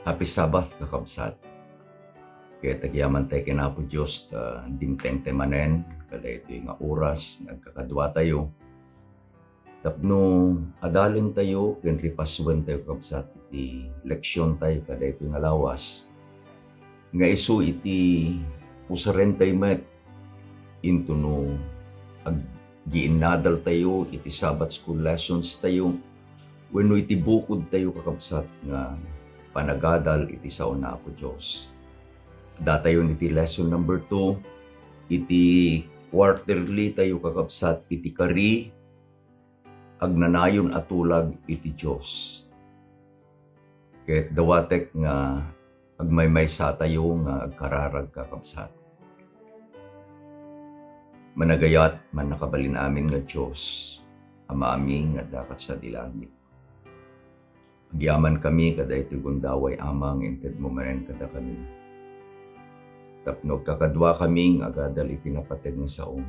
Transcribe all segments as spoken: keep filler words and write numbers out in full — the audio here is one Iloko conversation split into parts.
Happy Sabbath, kakabsat. Ket agyamantay ken Apo Dios ta dimtengtay manen kadaytoy nga oras nga agkakaduatayo tapno adalentayo ken ripasuentayo, kakabsat, iti leksiontayo kadaytoy nga lawas nga isu iti usarentayo met intono aggiinnadaltayo iti Sabbath school lessons tayo wenno iti bukodtayo, kakabsat, nga panagadal iti sao ni Apo Dios. Datayon iti lesson number two, iti quarterly tayo, kakabsat, iti kari, agnanayon a tulag iti Dios. Ket dawatek nga agmaymaysa tayo nga agkararag, kakabsat. Managayat, mannakabalin amin nga Dios, Ama amin nga adda ket sadi langit. Agyamankami kadaytoy gundaway, Ama, nga intedmo manen kadakami. Tapno agkakaduakami nga agadal iti napateg nga saom.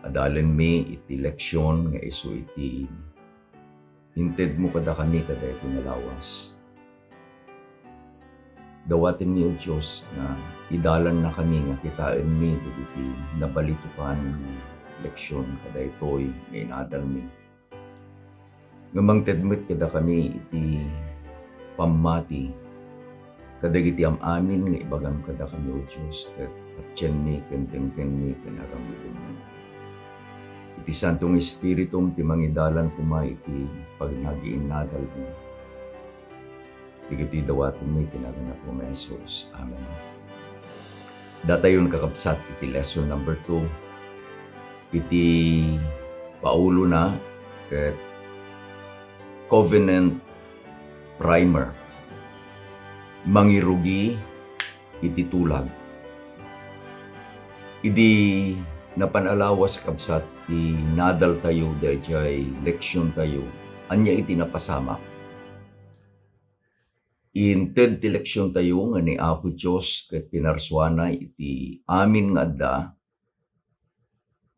Adalenmi iti leksion nga isu iti intedmo kadakami kadaytoy nga lawas. Dawatenmi, O Dios, nga idalannakami nga kitaenmi dagiti nabalitokan nga leksion kadaytoy nga inadalmi. Nga mangted met kadakami iti pammati kadagiti am-amin nga ibagam kadakami, O Dios, ket patienmi ken denggenmi ken aramidemmi. Iti Santo nga Espiritum ti mangidalan koma iti pagnagiinnadalmi. Dagiti dawatenmi ti nagan Apo nga Jesus. Amen. Datayon, kakabsat, iti lesson number two. Iti paulona ket covenant primer. Mangirugi iti tulag. Idi napan a lawas, kabsat, ti nadaltayo daydiay leksiontayo, ania iti napasamak? Inted ti leksiontayo nga ni Apo Dios ket pinarsuana iti amin nga adda,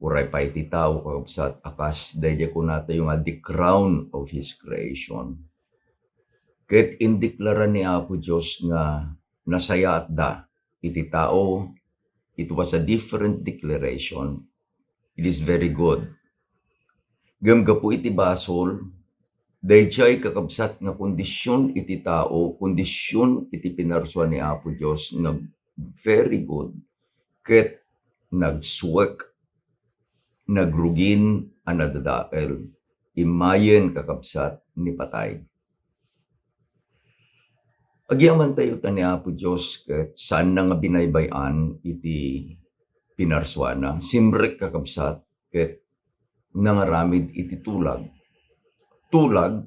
uray pay ti tao, kakabsat, a kas daydiay kunatayo nga the crown of His creation. Ket indeklara ni Apo Dios nga nasayaatda iti tao. It was a different declaration. It is very good. Ngem gapu iti basol, daydiay, kakabsat, nga kondisyon iti tao, kondisyon iti pinarsua ni Apo Dios nga very good, ket nagsuek, nagrugin a nadadael, immayen, kakabsat, ni patay. Agyamantayo ta ni Apo Dios ket saanna nga binaybay-an iti pinarsuana. Simrek, kakabsat, ket nangaramid iti tulag. Tulag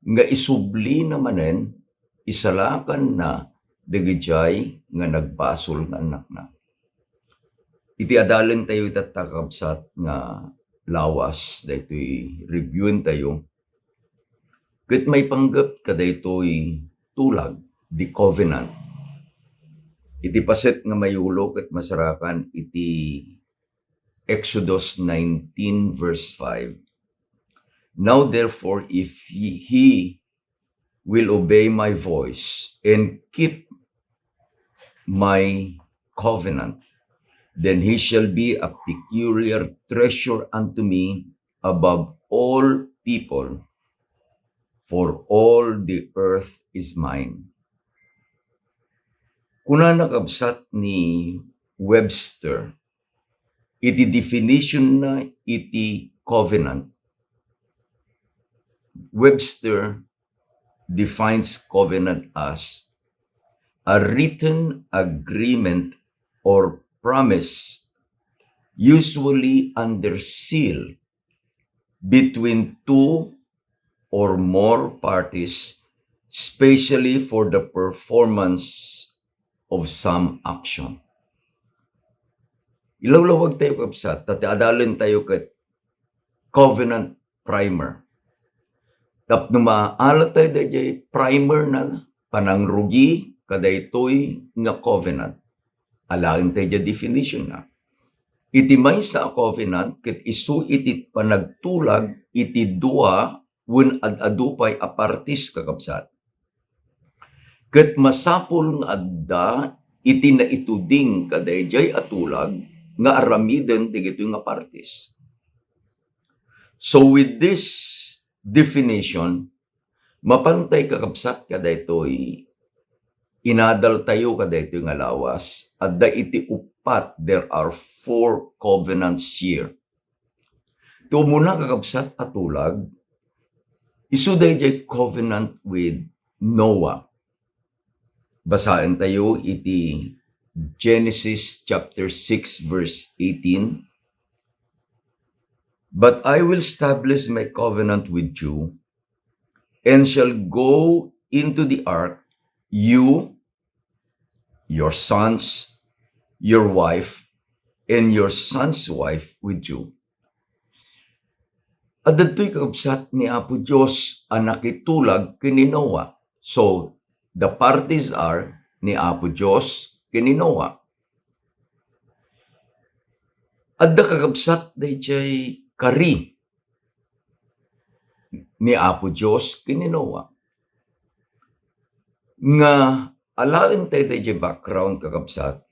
nga isublina manen, isalakanna dagidiay nga nagbasol nga annakna. Iti adalentayo ita, kakabsat, nga lawas, daytoy reviewentayo, ket maipanggep kadaytoy tulag, the covenant. Iti paset nga mayulo ket masarakan iti Exodus nineteen verse five. "Now therefore, if he, he will obey my voice and keep my covenant, then he shall be a peculiar treasure unto me above all people, for all the earth is mine." Kunana, kabsat, ni Webster iti definition na iti covenant. Webster defines covenant as a written agreement or promise, usually under seal, between two or more parties, specially for the performance of some action. Ilawlawag tayo, kabsat, ta ti adalen tayo ket covenant primer. Tapno maala tayo daydiay primer na panangrugi kadaytoy nga covenant. Alaen tayo diay definition na. Iti maysa a covenant ket isu iti panagtulag iti dua wen ad-adu pay a parties, kakabsat. Ket masapul nga adda iti naituding kadaydiay a tulag nga aramiden dagitoy nga partis. So with this definition, mapantay kakabsat kadaytoy inadaltayo kadaytoy nga lawas, adda iti uppat, there are four covenants here. Ti umuna kakabsat a tulag, isu daydiay covenant with Noah. Basaentayo iti Genesis chapter six, verse eighteen. "But I will establish my covenant with you, and shall go into the ark, you, your sons, your wife, and your son's wife with you." Adda ditoy kakabsat ni Apo Dios a nakitulag ken ni Noah. So, the parties are ni Apo Dios ken ni Noah. Adda kakabsat daydiay kari ni Apo Dios ken ni Noah. Nga alaen tayo daydiay background, kakabsat,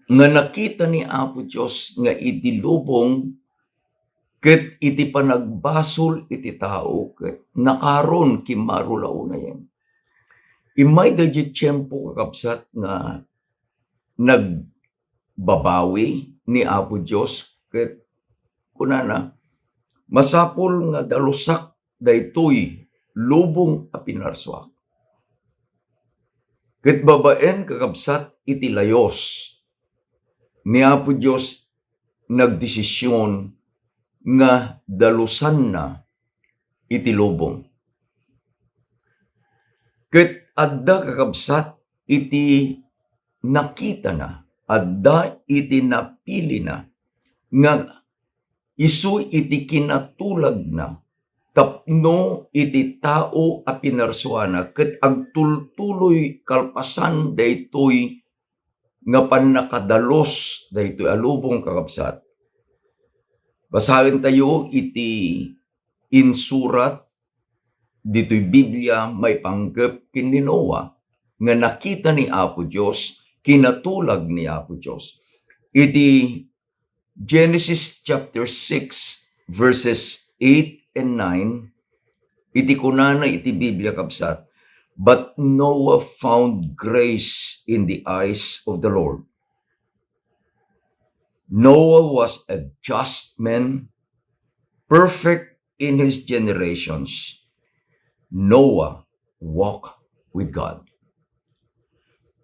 nga nakita ni Apo Dios nga iti lubong ket iti panagbasol iti tao ket nakaron kimmaro la unayen. Immay daydiay tiempo, kakabsat, nga nagbabawi ni Apo Dios ket kunana, "Masapul nga dalusak daytoy lubong a pinarsuak." Ket babaen, kakabsat, iti layus ni Apo Dios nagdesision nga dalusanna iti lubong. Ket adda, kakabsat, iti nakitana, adda iti napilina nga isu iti kinatulagna tapno iti tao a pinarsuana ket agtultuloy kalpasan daytoy nga pannakadalus daytoy a lubong, kakabsat. Basaentayo iti insurat ditoy Biblia maipanggep ken ni Noah nga nakita ni Apo Dios, kinatulag ni Apo Dios. Iti Genesis chapter six, verses eight and nine, iti kunana iti Biblia, kabsat, "But Noah found grace in the eyes of the Lord." Noah was a just man, perfect in his generations. Noah walked with God.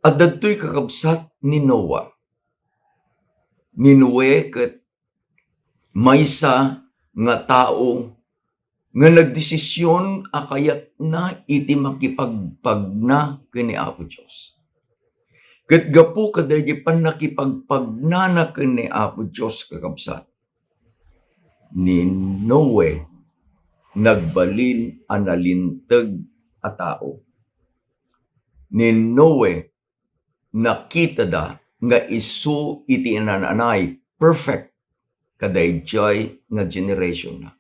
Adda ditoy kakabsat ni Noah. Ni Noe ket maysa nga tao nga nagdesisyon a kayatna iti makipagpagna ken ni Apo Dios. Ket gapu kadaydi pannakipagpagnana ken ni Apo Dios, kakabsat, ni Noe nagbalin a nalinteg a tao. Ni Noe nakitada nga isu iti naan-anay, perfect, kadaydiay nga generationna.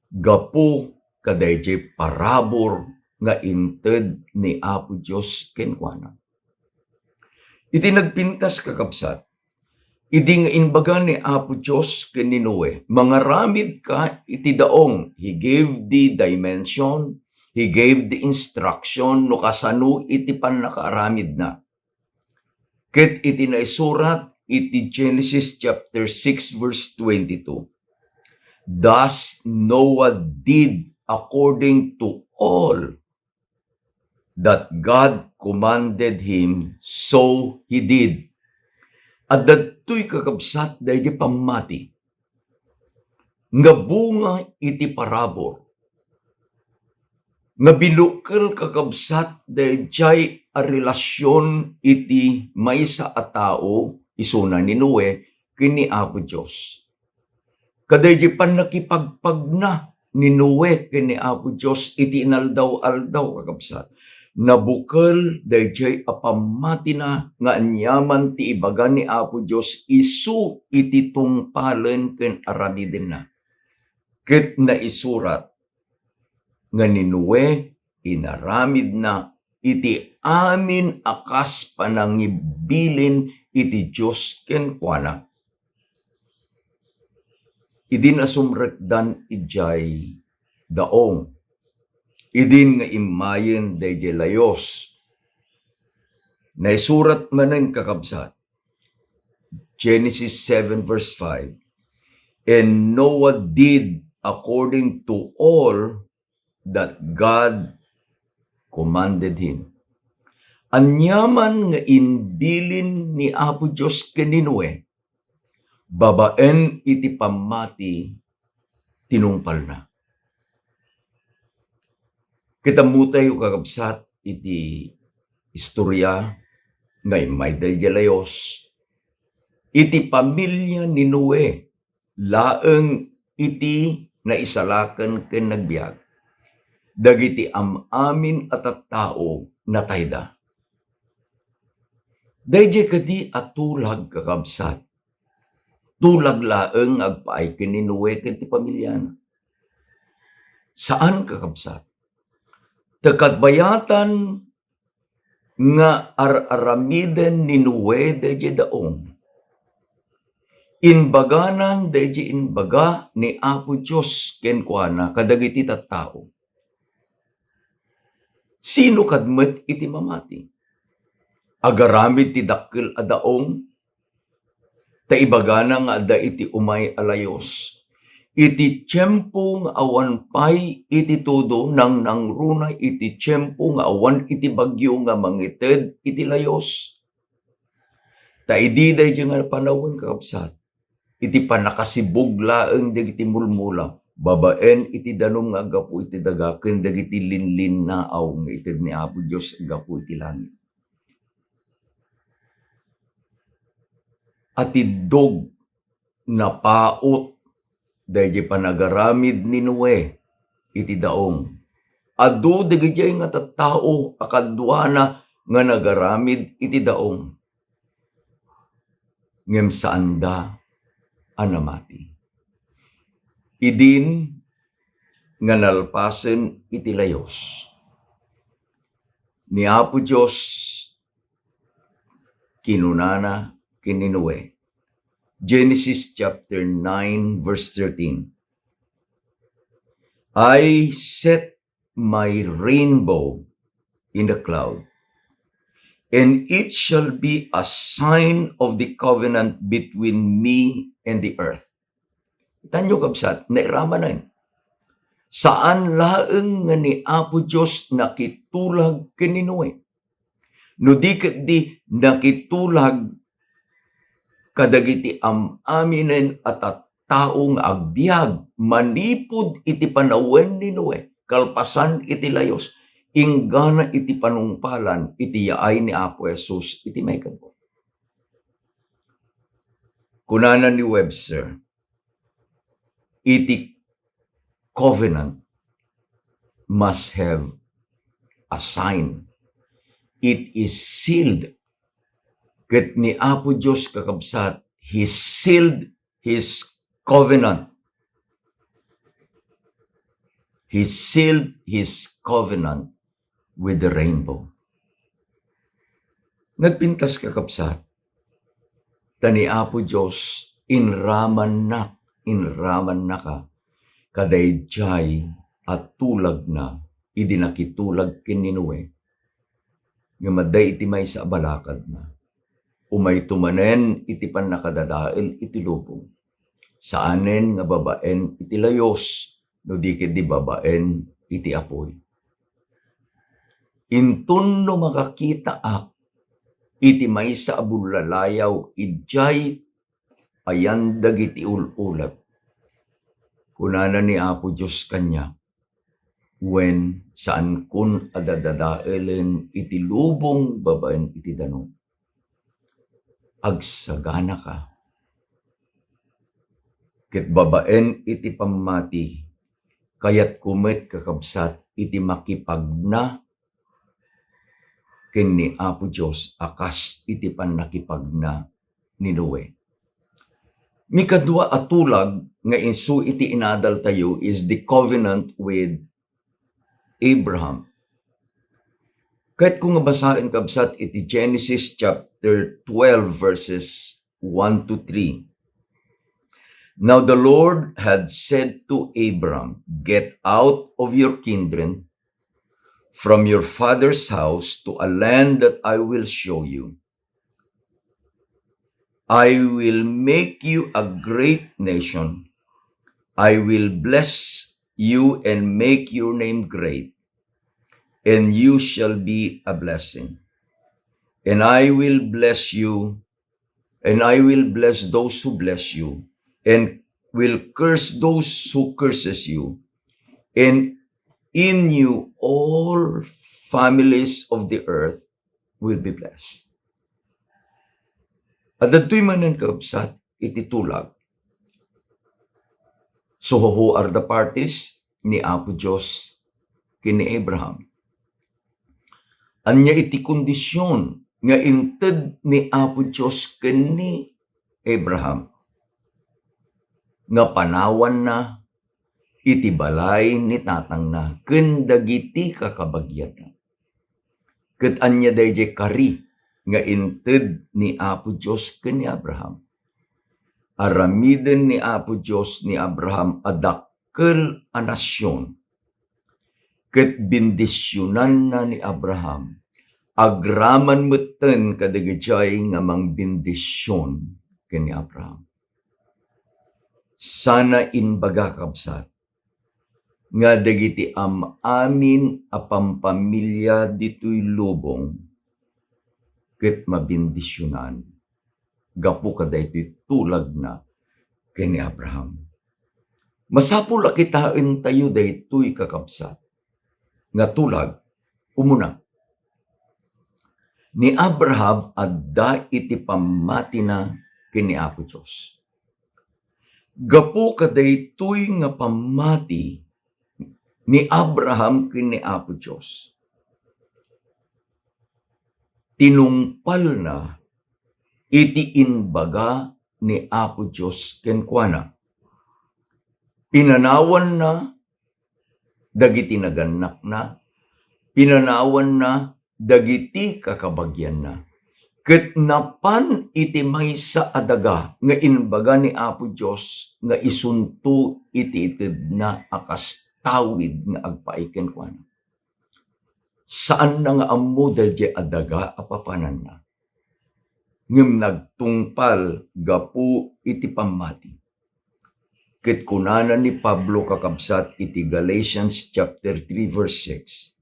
Gapu kadaydiay parabur nga inted ni Apo Dios kenkuana. Iti nagpintas, kakabsat, idi nga imbaga ni Apo Dios ken ni Noe, "Mangaramidka iti daong." He gave the dimension, he gave the instruction no kasano iti pannakaaramidna. Ket iti naisurat iti Genesis chapter six, verse twenty-two, "Thus Noah did according to all that God commanded him, so he did." Adda ditoy, kakabsat, daydi pammati nga bunga iti parabur nga binukel, kakabsat, daydiay a relasion iti maysa a tao, isuna ni Noe, ken ni Apo Dios. Kadaydi pannakipagpagna ni Noe ken ni Apo Dios iti inaldaw-aldaw, kakabsat. Nabukel daydiay a pammatina nga aniaman ti ibaga ni Apo Dios isu iti tungpalen ken aramidenna. Ket naisurat nga ni Noe, inaramidna iti amin a kas panangibilin iti Dios kenkuana. Idin a sumrekdan idiay daong, idin nga immayen daydiay layus, naisurat manen, kakabsat, Genesis seven verse five, "And Noah did according to all that God commanded him." Aniaman nga imbilin ni Apo Dios ken ni Noe, babaen iti pammati, tinungpalna. Ket ammotayo, kakabsat, iti istoria nga immay daydiay layus, iti pamilia ni Noe laeng iti naisalaken ken nagbiag dagiti am-amin a tattao natayda. Daydiay kadi a tulag, kakabsat, tulag laeng nga agpaay ken ni Noe ken ti pamiliana? Saan, kakabsat. Ta kabayatan nga ar-aramiden ni Noe daydiay daong, imbaganan daydiay imbaga ni Apo Dios kenkuana kadagiti tattao. Sino kad met iti mamati? Agaramid ti dakkel a daong, ta ibagana nga adda iti umay a layus. Iti tiempo nga awan pay iti todo, nangnangruna iti tiempo nga awan iti bagyo nga mangited iti layus. Ta idi daydiay nga panawen, kakabsat, iti pannakasibug laeng dagiti mulmula babaen iti danum nga aggapu iti daga ken dagiti linlinnaaw nga ited ni Apo Dios gapu iti langit. Atiddog, napaut daydiay panagaramid ni Noe iti daong. Adu dagijay nga tattao a kaduana nga nagaramid iti daong, ngem saanda a namati. Idin nga nalpasen iti layus, ni Apo Dios kinunana ken ni Noe, Genesis chapter nine, verse thirteen, "I set my rainbow in the cloud, and it shall be a sign of the covenant between me and the earth." Itanyo, kabsat, nairamanen. Saan laeng nga ni Apo Dios nakitulag ken ni Noe. No di ketdi nakitulag kadagiti am-aminen a tattao nga agbiag manipud iti panawen ni Noe, kalpasan iti layus, inggana iti panungpalan iti yaay ni Apo Jesus iti maikadua. Kunana ni Webster, iti covenant must have a sign. It is sealed. Ket ni Apo Dios, kakabsat, He sealed His covenant. He sealed His covenant with the rainbow. Nagpintas, kakabsat, ta ni Apo Dios inramannak, inramannaka kadaydiay a tulagna idi nakitulag ken ni Noe, ngem adda iti maysa a balakadna. Umayto manen iti pannakadadael iti lubong. Saanen nga babaen iti layus, no di ketdi babaen iti apuy. Inton no makakitaak iti maysa a bullalayaw idiay ayan dagiti ul-ulep, kunana ni Apo Dios kaniak, wen saankon a dadadaelen iti lubong babaen iti danum. Agsaganaka. Ket babaen iti pammati, kayatko met, kakabsat, iti makipagna ken ni Apo Dios a kas iti pannakipagna ni Noe. Mikadua a tulag nga insu iti inadaltayo is the covenant with Abraham. Kayatko nga basaen, kabsat, iti Genesis chapter twelve, verses one to three. Now the Lord had said to Abram, "Get out of your kindred, from your father's house, to a land that I will show you. I will make you a great nation. I will bless you and make your name great, and you shall be a blessing. And I will bless you, and I will bless those who bless you, and will curse those who curses you. And in you all families of the earth will be blessed." Adda daytoy manen, kabsat, iti tulag. So, who are the parties ni Apo Dios ken ni Abraham? Ania iti kondisyon nga inted ni Apo Dios ken ni Abraham nga panawanna iti balay ni tatangna ken dagiti kakabagianna? Ket ania daydiay kari nga inted ni Apo Dios ken ni Abraham? Aramiden ni Apo Dios ni Abraham a dakkel a nasion, ket bendisionanna ni Abraham agraman metten kadagijay nga mangbendision ken ni Abraham. Sana imbaga, kabsat, nga dagiti am-amin a pampamilia ditoy lubong ket mabendisionan gapu kadaytoy tulagna ken ni Abraham. Masapul a kitaentayo daytoy, kakabsat, nga tulag. Umuna, ni Abraham adda iti pammatina ken ni Apo Dios. Gapu kadaytoy nga pammati ni Abraham ken ni Apo Dios, tinungpalna iti imbaga ni Apo Dios kenkuana. Pinanawanna dagiti nagannakna, pinanawanna dagiti kakabagianna, ket napan iti maysa a daga nga imbaga ni Apo Dios nga isunto iti itedna a kas tawid nga agpaay kenkuana. Saanna nga ammo daydiay a daga a papananna, ngem nagtungpal gapu iti pammati. Ket kunana ni Pablo, kakabsat, iti Galatians chapter three, verse six,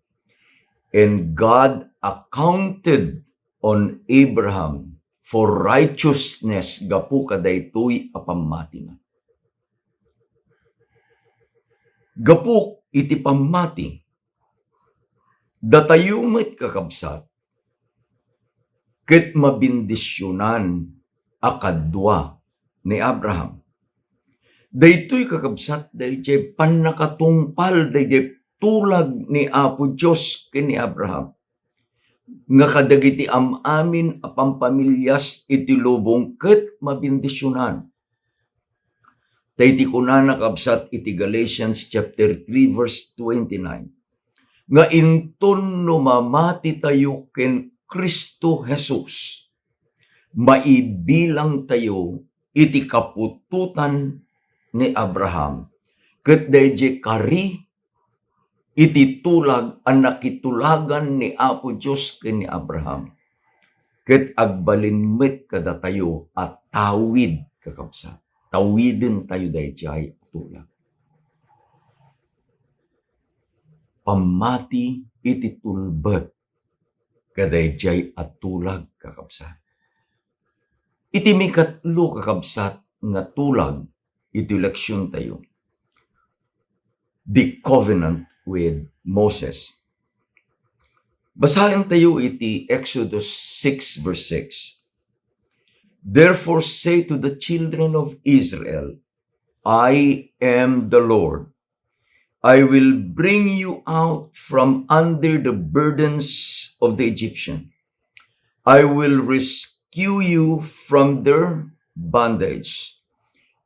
"And God accounted on Abraham for righteousness gapu kadaytoy a pammatina." Gapu iti pammati, datayo met, kakabsat, ket mabendisionan a kadua ni Abraham. Daytoy, kakabsat, daydiay pannakatungpal daydiay tulag ni Apo Dios ken ni Abraham, nga kadagiti am-amin a pampamilias iti lubong ket mabendisionan. Ta iti kunana, kabsat, iti Galatians chapter three, verse twenty-nine, nga inton no mamatitayo ken Cristo Jesus, maibilangtayo iti kaputotan ni Abraham, ket daydiay kari iti tulag a nakitulagan ni Apo Dios ken ni Abraham, ket agbalin met kadatayo a tawid, kakabsat. Tawidentayo daydiay a tulag. Pammati iti tulbek kadaydiay a tulag, kakabsat. Iti mikatlo, kakabsat, nga tulag iti leksiontayo, the covenant with Moses. Basaentayo iti Exodus six, verse six. "Therefore say to the children of Israel, I am the Lord. I will bring you out from under the burdens of the Egyptian. I will rescue you from their bondage,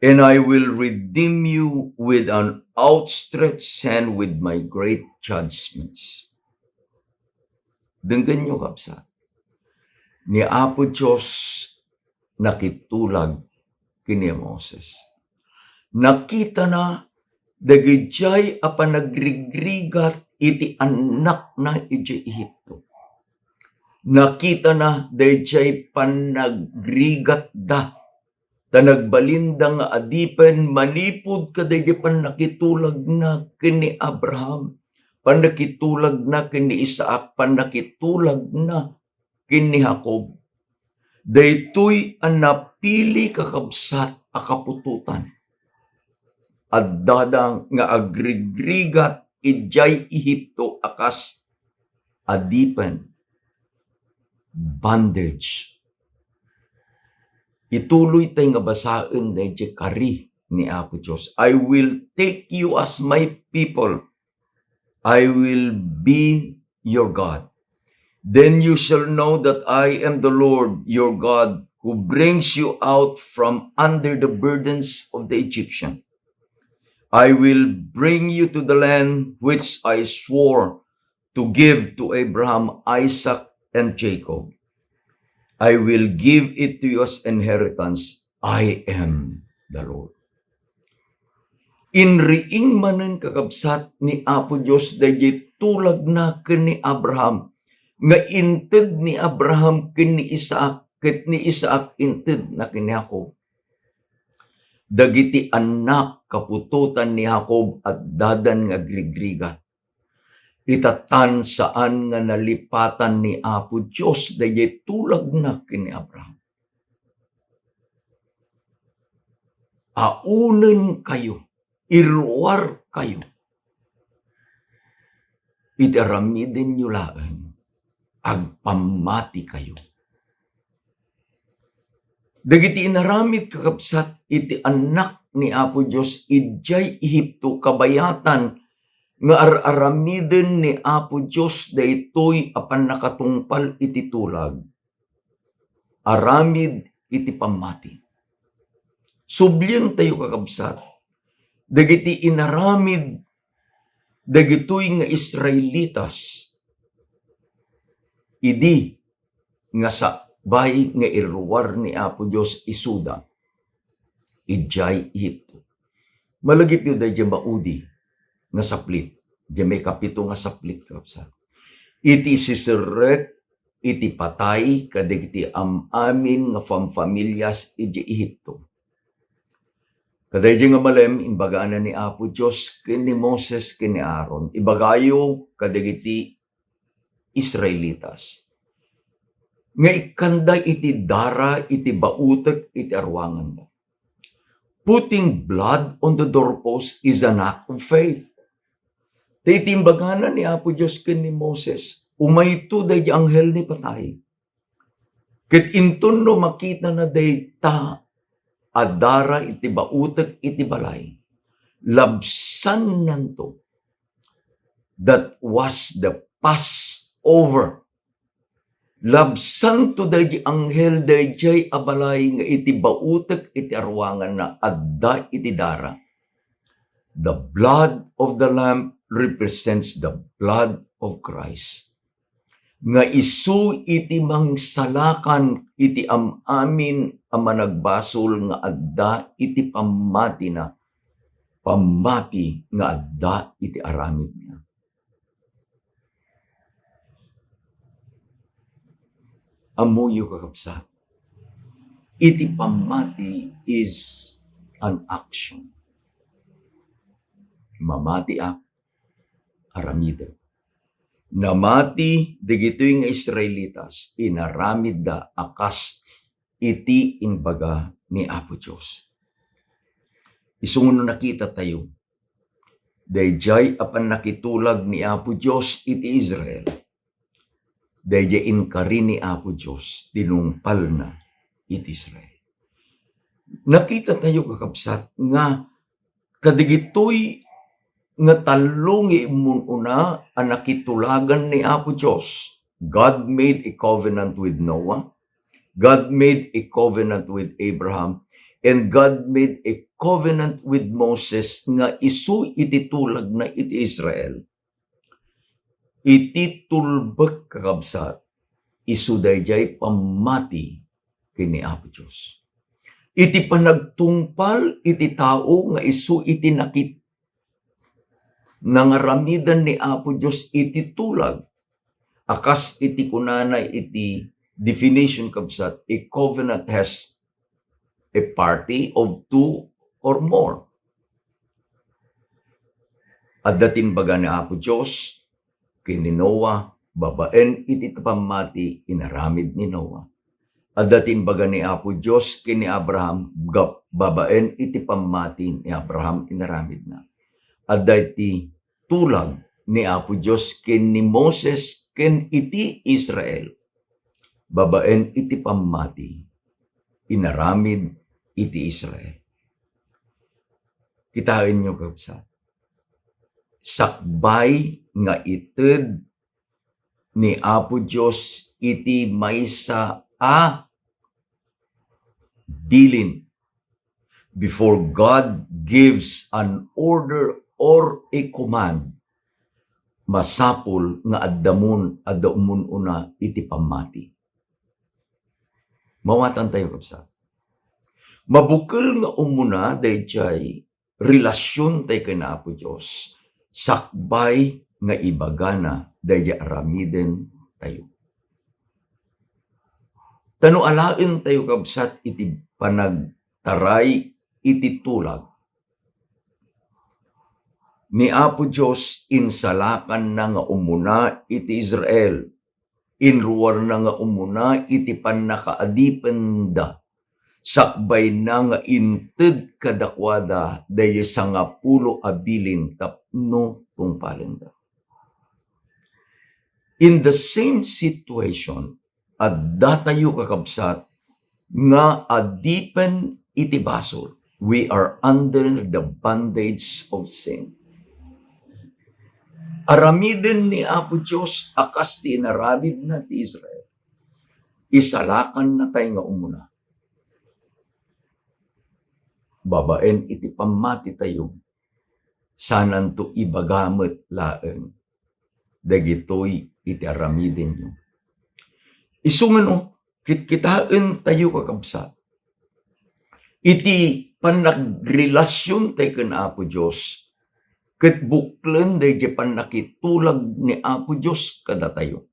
and I will redeem you with an outstretched hand with my great judgments." Denggenyo, kabsat. Ni Apo Dios nakitulag ken ni Moses. Nakitana dagidiay a panagrigrigat iti annakna idiay Egipto. Nakitana daydiay panagrigatda, ta nagbalinda nga adipen manipud kadaydi pannakitulagna ken ni Abraham, pannakitulagna ken ni Isaac, pannakitulagna ken ni Jacob. Daytoy a napili, kakabsat, a kaputotan. Addada nga agrigrigat idiay Egipto a kas adipen, bondage. Ituloy tay nga basaen daydiay kari ni Apo Dios. "I will take you as my people. I will be your God. Then you shall know that I am the Lord your God, who brings you out from under the burdens of the Egyptian. I will bring you to the land which I swore to give to Abraham, Isaac, and Jacob. I will give it to you as inheritance. I am the Lord." Inriing manen, kakabsat, ni Apo Dios daydiay tulagna ken ni Abraham, nga inted ni Abraham ken ni Isaac, ket ni Isaac intedna ken ni Jacob. Dagiti annak kaputotan ni Jacob addadan nga agrigrigat. Ita tan saan nga nalipatan ni Apo Dios daydiay tulagna ken ni Abraham. Aunenkayo, iruarkayo. Iti aramidenyo laeng, agpammatikayo. Dagiti inaramid, kakabsat, iti annak ni Apo Dios idiay Egipto, kabayatan nga ar-aramiden ni Apo Dios daytoy a pannakatungpal iti tulag. Aramid iti pammati. Sublientayo, kakabsat, dagiti inaramid dagitoy nga Israelitas idi nga sakbay nga iruar ni Apo Dios isuda idiay Egipto. Malagipyo daydiay maudi nga saplit, diay maikapito nga saplit, kakabsat. Iti siserrek iti patay kadagiti am-amin nga famfamilias idiay Egipto. Kadaydiay nga malem, imbagana ni Apo Dios ken ni Moses ken ni Aaron, "Ibagayo kadagiti Israelitas nga ikkanda iti dara iti bautek iti aruanganda." Putting blood on the doorpost is an act of faith. Ta iti imbagana ni Apo Dios ken ni Moses, umayto daydi anghel ni patay. Ket inton no makitana dayta a dara iti bautek iti balay, labsannanto. That was the Passover. Labsanto daydi anghel daydiay a balay nga iti bautek iti aruanganna adda iti dara. The blood of the Lamb represents the blood of Christ, nga isu iti mangsalakan iti am-amin a managbasol nga adda iti pammatina, pammati nga adda iti aramidna. Ammoyo, kakabsat, iti pammati is an action. Mamatiak, aramidek. Namati dagitoy nga Israelitas, inaramidda a kas iti imbaga ni Apo Dios. Isu nga no nakitatayo, daydiay a pannakitulag ni Apo Dios iti Israel, daydiay inkari ni Apo Dios, tinungpalna iti Israel. Nakitatayo, kakabsat, nga kadagitoy nga tallo nga immun-una a nakitulagan ni Apo Dios. God made a covenant with Noah. God made a covenant with Abraham. And God made a covenant with Moses nga isu iti tulagna iti Israel. Iti tulbek, kakabsat, isu daydiay pammati ken ni Apo Dios. Iti panagtungpal iti tao nga isu iti nakit-, nangaramiden ni Apo Dios iti tulag, a kas iti kunana iti definition, kabsat, a covenant has a party of two or more. Adda ti imbaga ni Apo Dios ken ni Noah, babaen iti pammati inaramid ni Noah. Adda ti imbaga ni Apo Dios ken ni Abraham, gap-, babaen iti pammati ni Abraham inaramidna. Adda iti tulag ni Apo Dios ken ni Moses ken iti Israel, babaen iti pammati inaramid iti Israel. Kitaenyo, kabsat, sakbay nga ited ni Apo Dios iti maysa a bilin. Before God gives an order or a command, masapul nga adda mun-, adda umun-una iti pammati. Mawatantayo, kabsat. Mabukel nga umuna daydiay relasiontayo ken Apo Dios, sakbay nga ibagana daydiay aramidentayo. Ta no alaentayo, kabsat, iti panagtaray iti tulag ni Apo Dios, insalakanna nga umuna iti Israel, inruarna nga umuna iti pannakaadipenda, sakbayna nga inted kadakuada daydiay sangapulo a bilin tapno tungpalenda. In the same situation, addatayo, kakabsat, nga adipen iti basol. We are under the bondage of sin. Aramiden ni Apo Dios a kas ti inaramidna ti Israel. Isalakannatay nga umuna. Babaen iti pammatitayo, sananto ibaga met laeng dagitoy iti aramidenyo. Isu nga no, kitkitaentayo, kakabsat, iti pannagrelasyontay ken Apo Dios, ket buklen daydiay pannakitulag ni Apo Dios kadatayo.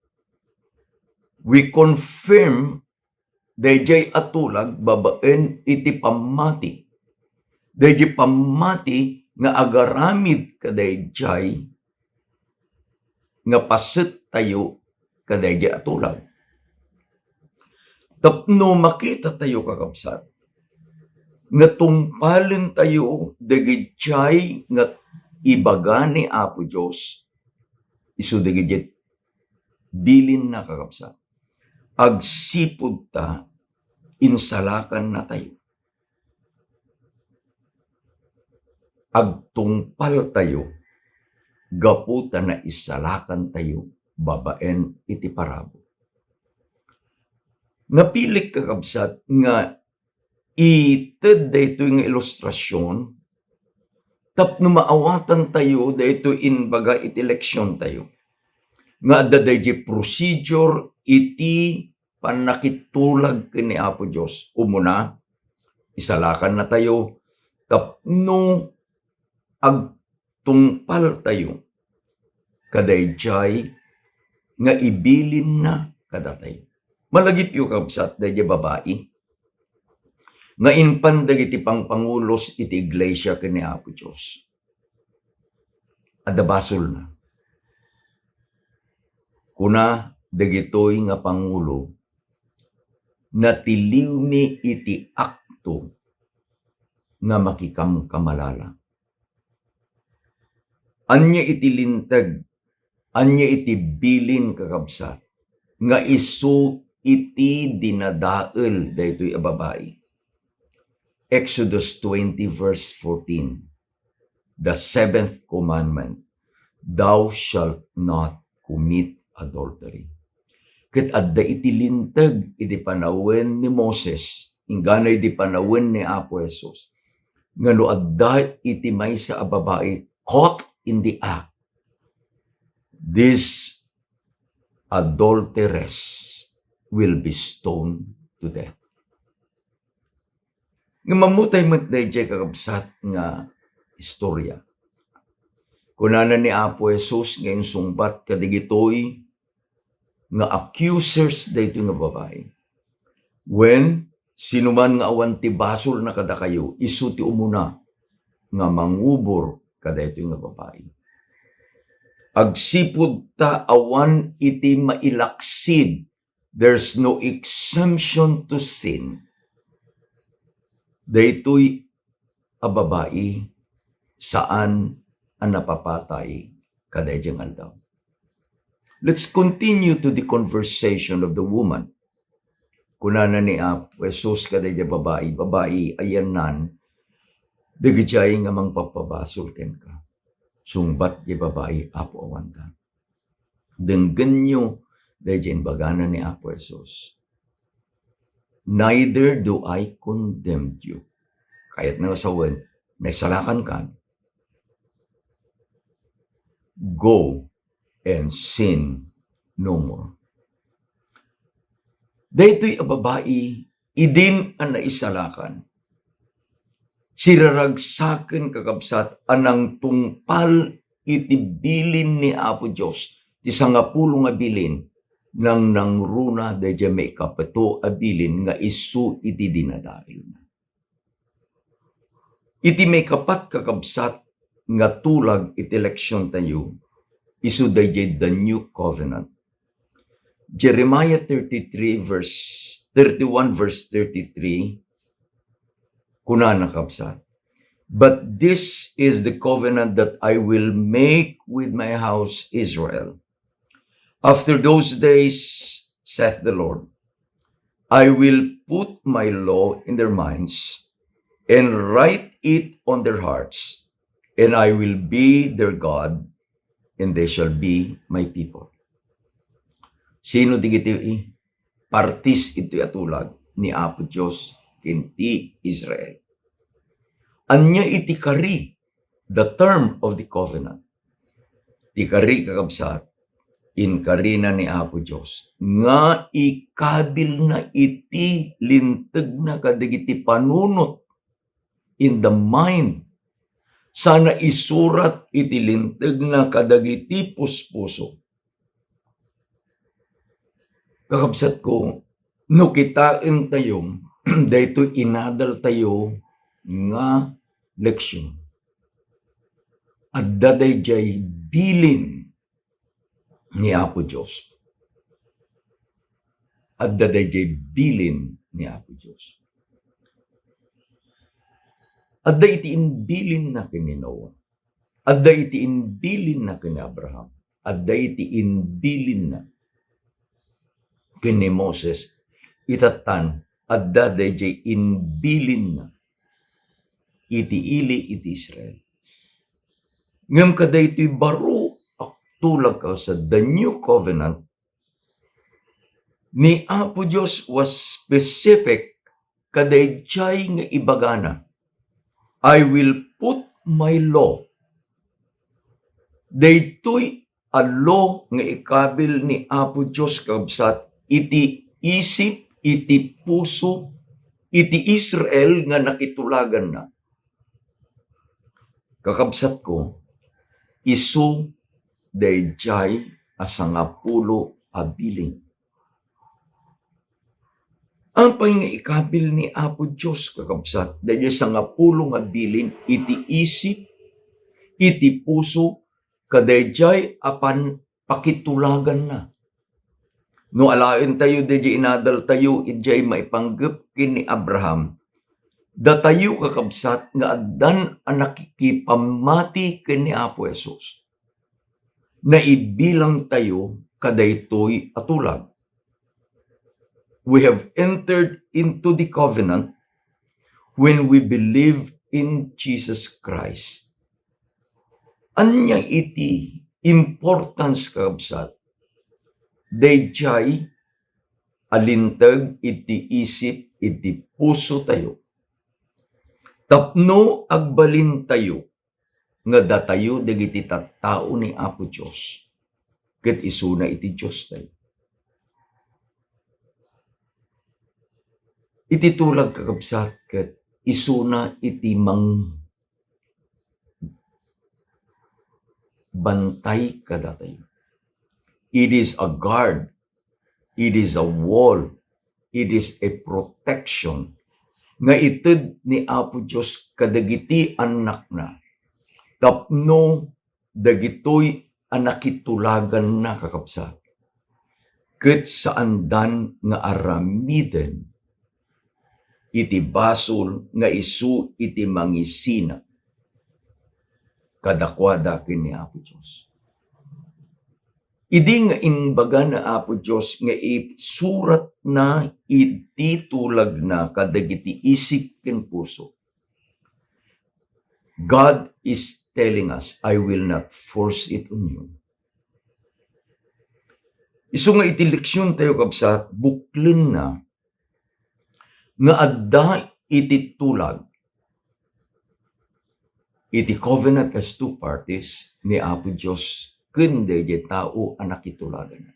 We confirm daydiay a tulag babaen iti pammati. Daydiay pammati nga agaramid kadaydiay nga pasettayo kadaydiay a tulag. Tapno makitatayo, kakabsat, nga tungpalentayo dagijay nga ibaga ni Apo Dios, isu dagijay bilinna, kakabsat. Agsipud ta insalakannatayo. Agtungpaltayo gapu ta naisalakantayo babaen iti parabur. Napilik, kakabsat, nga ited daytoy nga ilustrasion tapno maawatantayo daytoy imbaga iti leksiontayo nga adda daydiay procedure iti pannakitulag ken ni Apo Dios. Umuna, isalakannatayo tapno agtungpaltayo kadaydiay nga ibilinna kadatayo. Malagipyo, kabsat, daydiay babai nga impan dagiti pangpangulos iti iglesia ken ni Apo Dios. Adda basolna. Kuna dagitoy nga pangulo, "Natiliwmi iti akto nga makikamkamalala." Ania iti linteg, ania iti bilin, kakabsat, nga isu iti dinadael daytoy a babai? Exodus twenty verse fourteen, the seventh commandment, "Thou shalt not commit adultery." Ket adda iti linteg iti panawen ni Moses, inggana idi panawen ni Apo Jesus, nga no adda iti maysa a babai caught in the act, this adulteress will be stoned to death. Ngem ammotay met daydiay kakabsat nga istorya. Kunana ni Apo Jesus nga insungbat kadagitoy nga accusers daytoy nga babai, "Wen, sinuman nga awan ti basolna kadakayo, isu ti umuna nga mangubor kadaytoy nga babai." Agsipud ta awan iti mailaksid, there's no exemption to sin. Daytoy a babai, saan a napapatay kadaydiay nga aldaw. Let's continue to the conversation of the woman. Kunana ni Apo Jesus kadaydiay babai, "Babai, ayanna dagiti nga mangpapabasol kenka." Sungbat ti babai, "Apo, awanta." Denggenyo daydiay imbagana ni Apo Jesus, "Neither do I condemn you." Kayatna nga sawen, naisalakankan. "Go and sin no more." Daytoy a babai, idin a naisalakan, siraragsaken, kakabsat, a nangtungpal iti bilin ni Apo Dios, ti sangapulo nga bilin, nang nangruna daydiay maikapito a bilin nga isu iti dinadaelna. Iti maikapat, kakabsat, nga tulag iti leksiontayo, isu daydiay the new covenant. Jeremiah thirty-three verse, thirty-one verse thirty-three, kunana, kabsat, "But this is the covenant that I will make with my house Israel. After those days, saith the Lord, I will put my law in their minds and write it on their hearts, and I will be their God, and they shall be my people." Sino dagiti partis iti atulag ni Apo Dios ken ti Israel? Ania iti kari, the term of the covenant? Ti kari, kakabsat, inkarina ni Apo Dios nga ikabilna iti lintegna kadagiti panunot in the mind. Sana isurat iti lintegna kadagiti puspuso. Kakabsatko, no kitaentayo daytoy inadaltayo nga leksion, adda daydiay bilin ni Apo Dios. Adda daydiay bilin ni Apo Dios. Adda iti imbilinna ken ni Noah. Adda iti imbilinna ken ni Abraham. Adda iti imbilinna ken ni Moses. Itattan, adda daydiay imbilinna iti ili iti Israel. Ngem kadaytoy baro a tulag, kakabsat, the new covenant, ni Apo Dios was specific kadaydiay nga ibagana, "I will put my law." Daytoy a law nga ikabil ni Apo Dios, kabsat, iti isip, iti puso, iti Israel nga nakitulaganna. Kakabsatko, isu daydiay a sangapulo a bilin. Apay nga ikabil ni Apo Dios, kakabsat, daydiay sangapulo nga bilin iti isip, iti puso, kadaydiay a pan-, pakitulaganna? No alaentayo daydiay inadaltayo, idiay maipanggep ken ni Abraham, datayo, kakabsat, nga addan a nakikipammati ken ni Apo Jesus, naibilangtayo kadaytoy a tulag. We have entered into the covenant when we believe in Jesus Christ. Ania iti importance, kakabsat, daydiay a linteg iti isip, iti pusotayo, tapno agbalintayo nga datayo dagiti tattao ni Apo Dios, ket isuna iti Diostayo. Iti tulag, kakabsat, ket isuna iti mangbantay kadatayo. It is a guard, it is a wall, it is a protection nga ited ni Apo Dios kadagiti annakna tapno dagitoy a nakitulaganna, kakabsat, ket saandan nga aramiden iti basol nga isu iti mangisina kadakuada ken ni Apo Dios. Idi nga imbaga ni Apo Dios nga isuratna iti tulagna kadagiti isip ken puso, God is telling us, "I will not force it on you." Isu nga iti leksion tayo, kabsat, buklenna nga adda iti tulag, iti covenant as two parties ni Apo Dios ken daydiay tao a nakitulagan.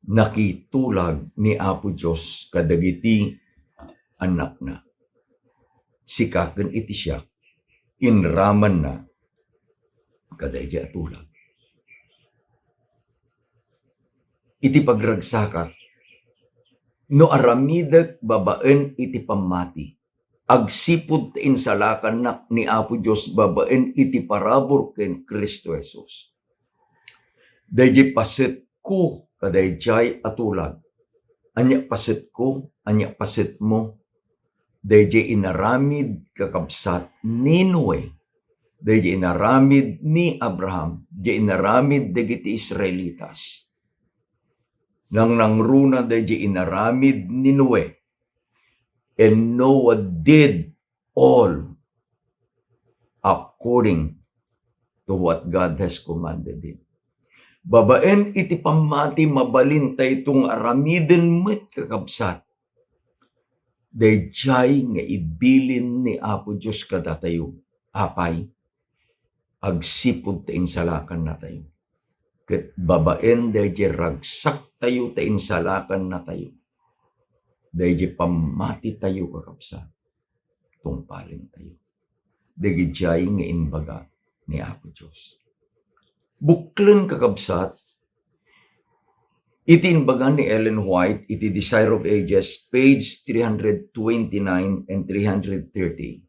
Nakitulag ni Apo Dios kadagiti annakna. Sika ken iti siak, inramanna kadaydiay a tulag. Iti pagragsakak, no aramidek babaen iti pammati, agsipud ta insalakannak ni Apo Dios babaen iti parabur ken Cristo Jesus. Daydiay pasetko kadaydiay a tulag. Ania pasetko? Ania pasetmo? Daydiay inaramid, kakabsat, ni Noe. Daydiay inaramid ni Abraham. Daydiay inaramid dagiti Israelitas. Nangnangruna daydiay inaramid ni Noe. And Noah did all according to what God has commanded him. Babaen iti pammati, mabalin tayto nga aramiden met, kakabsat. Daydiay nga ibilin ni Apo Dios kadatayo. Apay, agsipud ta insalakannatayo. Ket babaen daydiay ragsaktayo ta insalakannatayo, daydiay pammatitayo, kakabsat, tungpalentayo. Daydiay nga imbaga ni Apo Dios. Buklen, kakabsat, iti imbaga ni Ellen White iti Desire of Ages, page three hundred twenty-nine and three hundred thirty.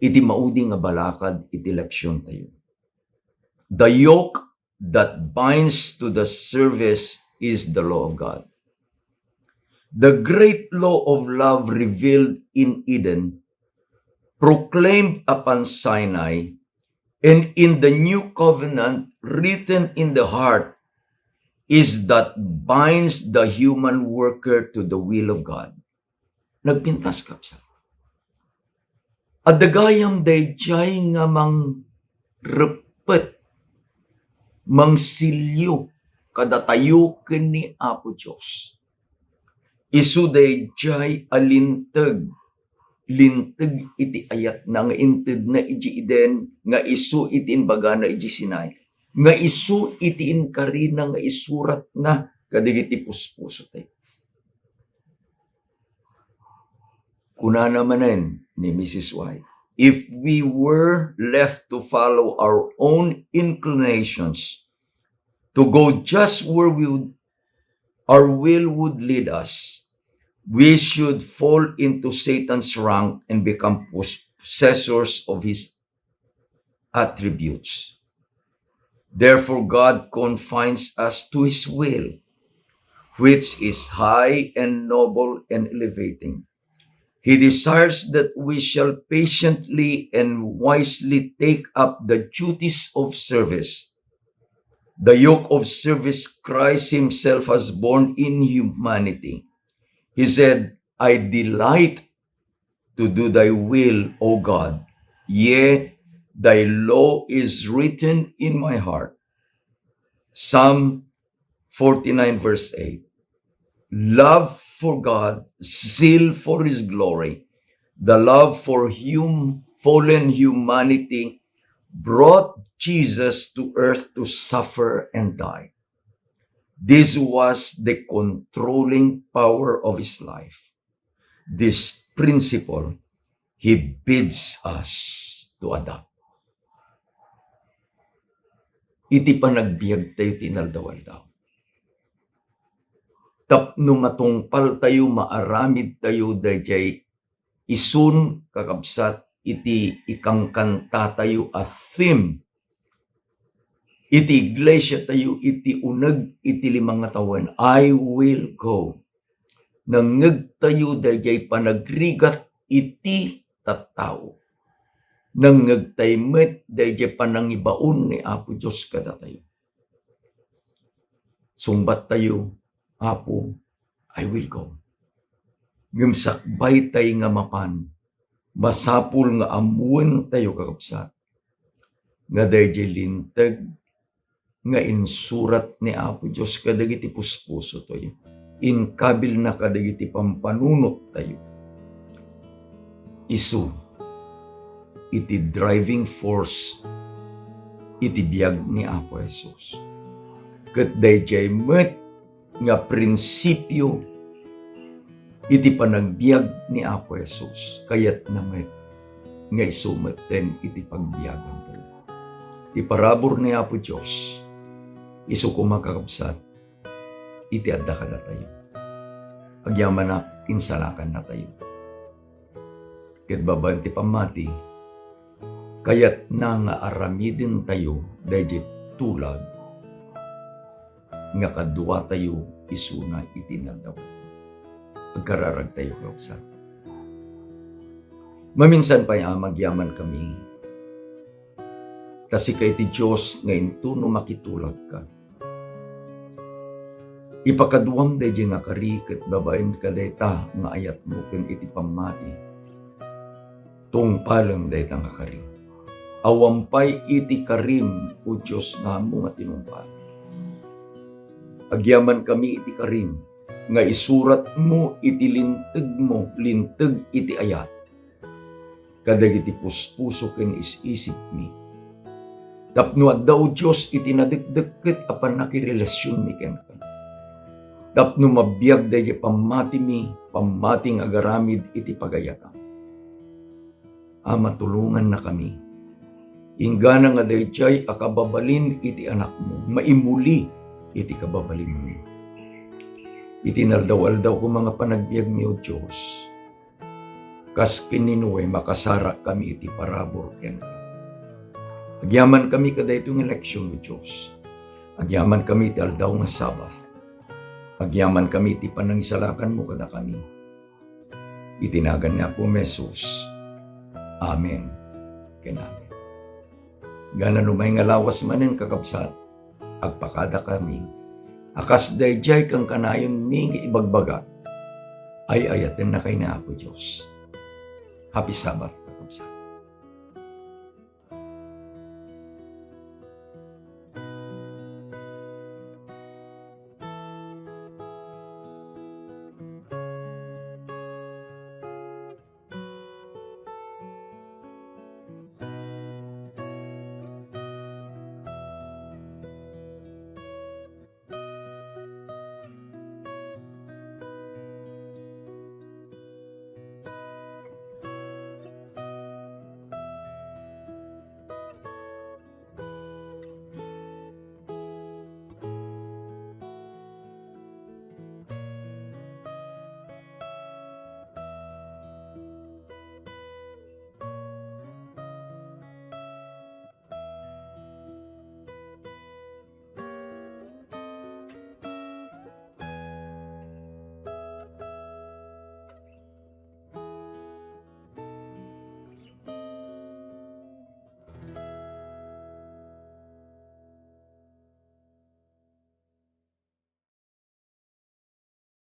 Iti maudi nga balakad iti leksiontayo. The yoke that binds to the service is the law of God. The great law of love revealed in Eden, proclaimed upon Sinai, and in the new covenant written in the heart is that binds the human worker to the will of God. Nagpintas, kabsat. Adda gayam daydiay nga mangreppet, mangsilyo kadatayo ken ni Apo Dios. Isu daydiay a linteg, linteg iti ayatna nga intedna idiay Eden, nga isu iti imbagana idiay Sinai, nga isu iti inkarina nga isuratna kadagiti puspusotayo. Kunana manen ni Missus White, "If we were left to follow our own inclinations, to go just where we would, our will would lead us, we should fall into Satan's rank and become pos-, possessors of his attributes. Therefore, God confines us to his will, which is high and noble and elevating. He desires that we shall patiently and wisely take up the duties of service, the yoke of service Christ himself has borne in humanity." He said, "I delight to do thy will, O God. Yea, thy law is written in my heart." Psalm forty-nine, verse eight. Love for God, zeal for his glory, the love for hum-, fallen humanity brought Jesus to earth to suffer and die. This was the controlling power of his life. This principle he bids us to adopt. Iti panagbiag tayo ti inaldaw-aldaw. Tapno matungpal tayo, maaramid tayo dayjay isun, kakabsat, iti ikankanta tayo a theme iti iglesia tayo iti uneg iti lima nga tawen, "I will go." Nangngeg tayo dayjay panagrigat iti tattao. Nangngeg tayo met dayjay panangibaon ni Apo Dios kadatayo. Sungbat tayo, "Apo, I will go." Ngem sakbay tayo nga mapan, masapul nga ammoen tayo, kakabsat, nga dayjay linteg nga insurat ni Apo Dios kadagiti puspuso tayo, inkabilna kadagiti pampanunot tayo. Isu iti driving force iti biag ni Apo Jesus. Ket dayjay met nga prinsipio iti panagbiag ni Apo Jesus, kayatna met nga isu metten iti pagbiagantayo. Ti parabur ni Apo Dios, isu koma, kakabsat, iti adda kadatayo. Agyamanak, insalakannatayo. Ket babaen ti pammati, kayatna nga aramidentayo dayjay tulag nga kaduatayo isuna iti inaldaw. Agkararagtayo, kakabsat. Maminsan pay, Ama, agyamankami, ta sika iti Dios nga intono makitulagka. Ipakaduam dayjay nga kari ket babaen kadayta nga ayatmo ken iti pammati. Tungpalem dayta nga kari. Awan pay iti karim, O Dios, nga ammo nga tinungpal. Agyamankami iti karim nga isuratmo iti lintegmo, linteg iti ayat, kadagiti puspuso ken is-isipmi. Tapno adda, O Dios, iti nadekdekket a pannakirelasionmi kenka. Tapno mabiag dayjay pammatimi, pammati nga agaramid iti pagayatam. Ama, tulongannakami. Inggana nga dayjay a kababalin iti Anakmo, maimuli iti kababalinmi. Iti inaldaw-aldaw koma nga panagbiagmi, O Dios, kas ken ni Noe, makasarakkami iti parabur kenka. Agyamankami kadaytoy nga leksion, O Dios. Agyamankami iti aldaw nga Sabbath. Agyamankami iti panangisalakanmo kadakami. Iti nagan ni Apo Jesus. Amen ken amen. Ngana no may nga lawas manen, kakabsat, agpakadakami a kas dayjay kankanayonmi nga ibagbaga, ay-ayatennakay ni Apo Dios. Happy Sabbath.